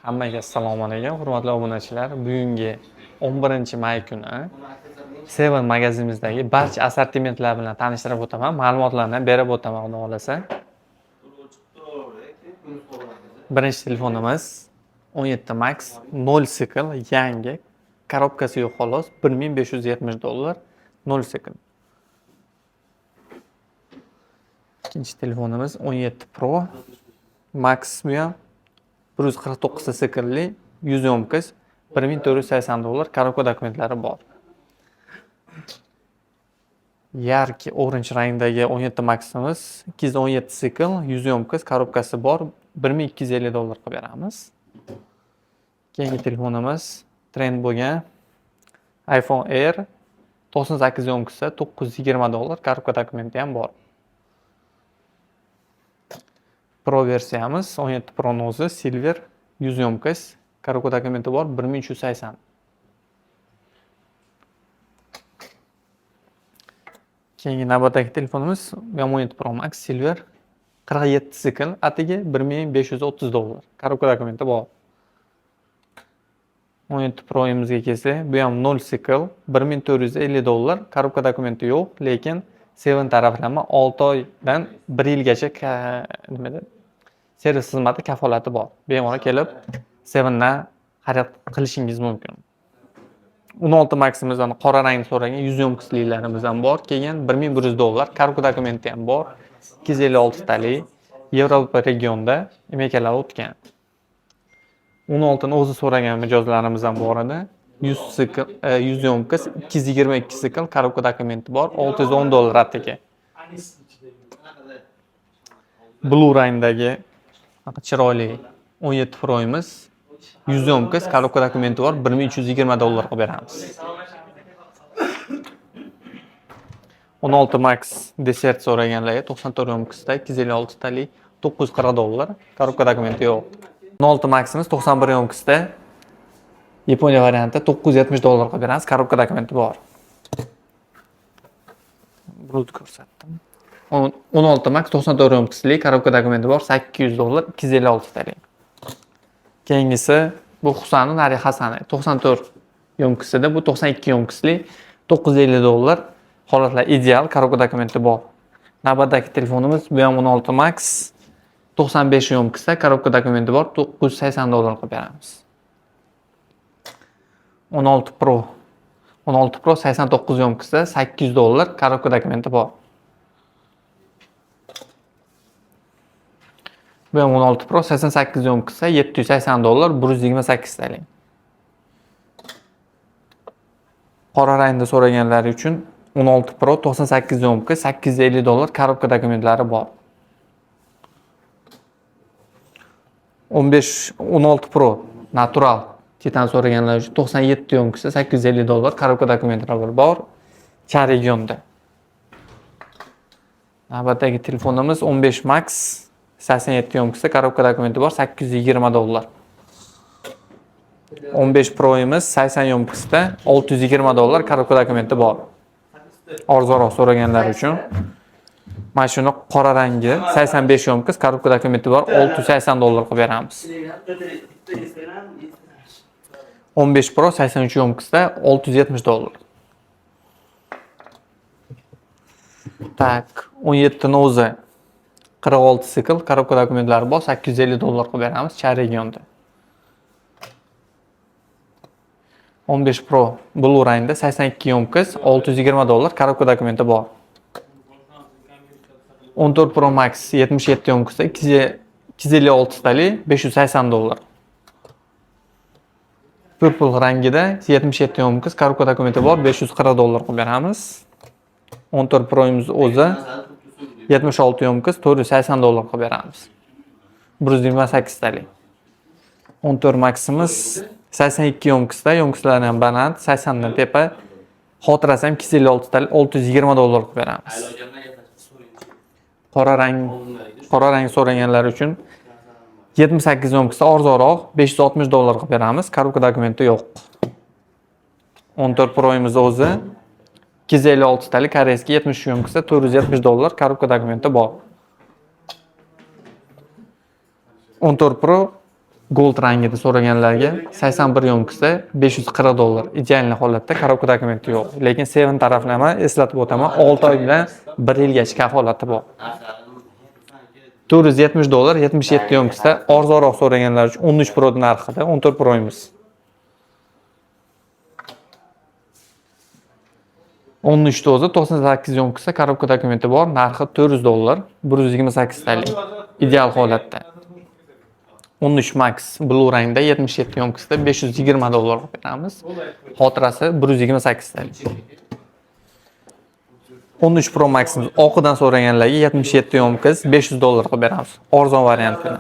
Hammaga assalomu alaykum, hurmatli obunachilar. Bugungi 11-may kuni Seven magazinimizdagi barcha assortimentlar bilan tanishtirib o'taman, ma'lumotlarni berib o'taman, xudo xolasa. Birinchi telefonimiz 17 Max 0 sikl yangi, korobkasi yo'q xolos, 1570 dollar 0 sikl. Ikkinchi telefonimiz 17 Pro Max, bu ham 149 ta siklli, 100 ёмкость, 1480 dollar, korobka dokumentlari bor. Yarki orange rangdagi 17 Max'imiz 217 sikl, 100 ёмкость, korobkasi bor, 1250 dollar qilib beramiz. Keyingi telefonimiz trend bo'lgan iPhone Air 98 ёмкость, 920 dollar, korobka dokumenti ham bor. Pro versiyamiz 17 Pro nozi Silver 100 ёмкость, korobka dokumenti bor, 1380. Keyingi navbatdagi telefonimiz bu ham 17 Pro Max Silver 47 sikl, atigi 1530 dollar, korobka dokumenti bor. 17 Pro'imizga kelsak, bu ham 0 sikl, 1450 dollar, korobka dokumenti yo'q, lekin Seven taraflama 6 oydan 1 yilgacha nimada servis xizmati kafolati bor. Bemalol kelib Sevendan xarid qilishingiz mumkin. 16 Max'imiz ana qora rangni so'ragan 100 ёмкостliklarimiz ham bor. Keyin 1100 dollar, korobka dokumenti ham bor. 256 talik Yevropa regionda emekalar o'tgan. 16 ni o'zi so'ragan mijozlarimiz ham bor edi. 100 sikl, 100 ёмкость, 222 sikl, korobka dokumenti bor, 610 dollar atigi. Blue rangdagi chiroyli 17 Pro'imiz 100 ёмкость, korobka dokumenti bor, 1320 dollar qilib beramiz. 16 Max desert so'raganlarga 94 ёмкостda 256 talik 940 dollar, korobka dokumenti yo'q. 16 Max'imiz 91 ёмкостda Yaponiya varianti 970 dollar qilib beramiz, korobka dokumenti bor. Bluetooth ko'rsatdim. 16 Max 94 ёмкостli, korobka dokumenti bor, 800 dollar, 256 talik. Keyingisi bu Husani Nari Hasani 94 ёмкостida, bu 92 ёмкостli, 950 dollar. Holatlar ideal, korobka dokumenti bor. Navbatdagi telefonimiz bu ham 16 Max 95 ёмкостda, korobka dokumenti bor, 980 dollar qilib beramiz. 16 Pro. 16 Pro 89 ёмкостda 800 dollar, korobka dokumenti bor. Bu ham 16 Pro 88 ёмкостda 780 dollar, 128 talik. Qora rangda so'raganlar uchun 16 Pro 98 ёмкость, 850 dollar, korobka dokumentlari bor. 15 16 Pro natural titan so'raganlar uchun 97 ёмкостda 850 dollar, korobka dokumentlari bor. Cha regionda. Navbatdagi telefonimiz 15 Max 87 ёмкостda, korobka dokumenti bor, 820 dollar. 15 Pro'imiz 80 ёмкостda 620 dollar, korobka dokumenti bor. Arzonroq so'raganlar uchun mana shuni qora rangi 85 ёмкость, korobka dokumenti bor, 680 dollar qilib beramiz. 15 Pro 83 ёмкостda 670 dollar. Tak, 17 ni o'zi 46 sikl, korobka dokumentlari bor, 850 dollar qilib beramiz cha regionda. 15 Pro Blue rangda 82 ёмкость, 620 dollar, korobka dokumenti bor. 14 Pro Max 77 ёмкостda 256 talik 580 dollar. Purple rangida 77 ёмкость, korobka dokumenti bor, 540 dollar qilib beramiz. 14 Pro'imiz o'zi 76 ёмкость, 480 dollar qilib beramiz. 128 talik. 14 Max'imiz 82 ёмкостda, ёмкостlari ham baland, 80 dan tepa. Xotirasi ham 256 talik, 620 dollar qilib beramiz. Qora rang so'raganlar uchun 78 ёмкостda arzonroq 560 dollar qilib beramiz. Korobka dokumenti yo'q. 14 Pro'imiz o'zi 256 talik koreyskiy 73 ёмкостda 470 dollar, korobka dokumenti bor. 14 Pro Gold rangida so'raganlarga 81 ёмкость da 540 dollar. Идеальный holatda, коробка dokumenti yo'q. Lekin 7 taraflama eslatib o'taman, 6 oy bilan 1 yilgacha kafolati bor. 470 dollar 77 ёмкость da, arzonroq so'raganlar uchun 13 Pro narxida, 14 Pro'miz. 13 ta o'zi 98 ёмкость da, коробка dokumenti bor, narxi 400 dollar, 128 talik. Ideal holatda. 13 Max blue rangda 77 ёмкость da 520 dollar qilib beramiz. Xotirasi 128 talik. 13 Pro Max'imiz oqidan so'raganlarga 77 ёмкость 500 dollar qilib beramiz. Arzon variantini.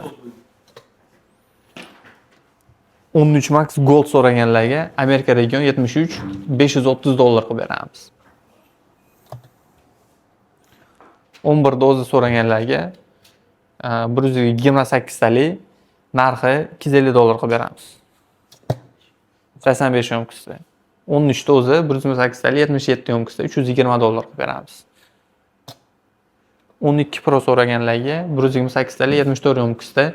13 Max Gold so'raganlarga Amerika region 73 530 dollar qilib beramiz. 11 doza so'raganlarga 128 talik narxi 250 dollar qilib beramiz. 85 ёмкость da. 13 ta o'zi 128 talik 77 ёмкость da 320 dollar qilib beramiz. 12 Pro so'raganlarga 128 talik 74 ёмкость da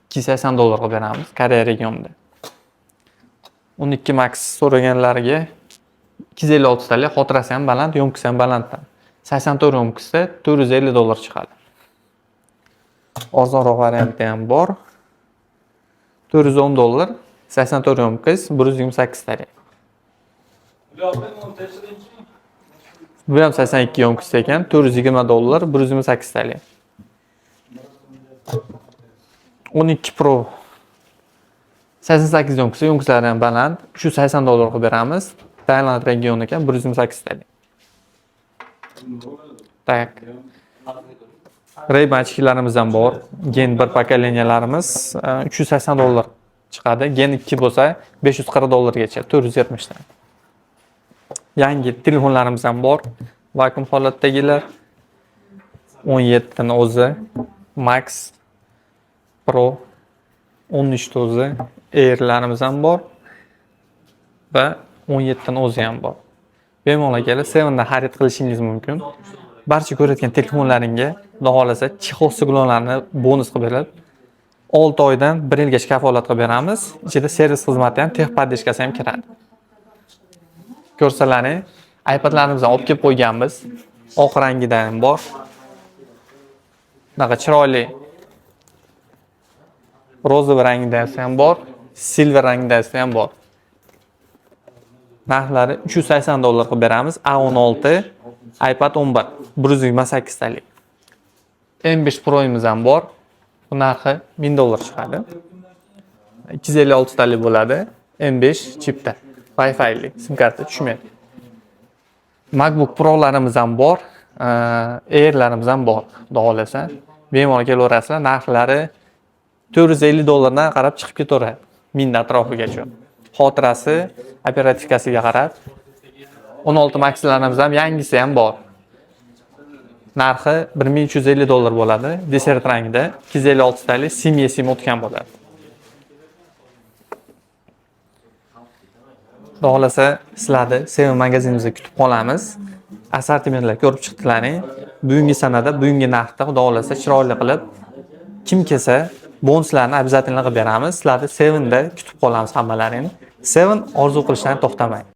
280 dollar qilib beramiz Koreya regionida. 12 Max so'raganlarga 256 talik, xotirasi ham baland, ёмкость ham balanddan. 84 ёмкость da 450 dollar chiqadi. Arzonroq varianti ham bor. 410 dollar 84 ёмкость 128 talik. Bu ham 82 ёмкость ekan, 420 dollar 128 talik. 12 Pro 88 ёмкость, ёмкость lari ham baland, 380 dollar qilib beramiz. Tailand regioni ekan, 128 talik. Так. Ray-Ban ochkilarimiz ham bor. Gen 1 поколения larimiz 380 dollar chiqadi. Gen 2 bo'lsa 540 dollargacha, 470 dan. Yangi telefonlarimiz ham bor. Vakuum holatdagilar 17 ni o'zi Max Pro 13 ta o'zi Airlarimiz ham bor va 17 ni o'zi ham bor. Bemalol kelib 7 dan xarid qilishingiz mumkin. Barcha ko'rayotgan telefonlaringga xudo xohlasa чехол signallarni bonus qilib berib, 6 oydan 1 yilgacha kafolat qilib beramiz. Ichida servis xizmati ham, техподдержка si ham kiradi. Ko'rsalaring, iPadlarimizni olib kelib qo'yganmiz. Oq rangidan ham bor. Bunaqa chiroyli розовый rangdasi ham bor, silver rangdasi ham bor. Narxlari 380 dollar qilib beramiz. A16 iPad 11 128 talik. M5 Pro'miz ham bor. Bu narxi 1000 dollar chiqadi. 256 talik bo'ladi. M5 chipda. Wi-Fi'li, sim karta tushmaydi. MacBook Pro'larimiz ham bor, Airlarimiz ham bor, xudo xohlasa. Bemalol kelaverasizlar. Narxlari 450 dollardan qarab chiqib ketaveradi. 1000 atrofigacha. Xotirasi, оперативка siga qarab. 16 Max'larimiz ham yangisi ham bor. Narxi 1350 dollar bo'ladi. Desert rangida 256 talik sim sim o'tgan bo'ladi. Xudo xohlasa sizlarni Seven magazinimizda kutib qolamiz. Assortimentlar ko'rib chiqdilaring. Bugungi sanada, bugungi narxda xudo xohlasa chiroyli qilib kim kelsa bonuslarni обязательно qilib beramiz. Sizlarni Sevenda kutib qolamiz hammalaringni. Seven orzu qilishdan to'xtamang.